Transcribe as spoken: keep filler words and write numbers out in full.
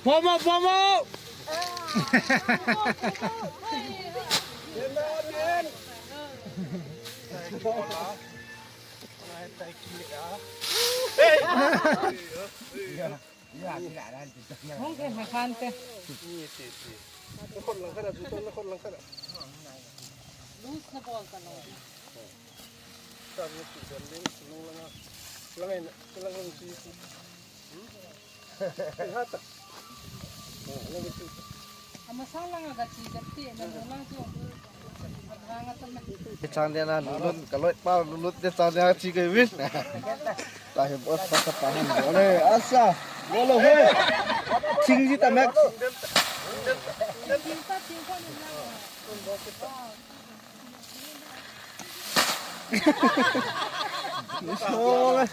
Pom o, pom o. Hung ke, ma khan te. Loose na bol ka lo. Ama sang lang aga chi jat ti na lo lang chu. Aga hang ata me. Chang dia na lulut ka loi pa lulut de chang dia chi ke win. Ta he boss pa ta pa han bole asa. Bolo he. Ching ji ta mek. Ching ta ching ko ni na. Bole.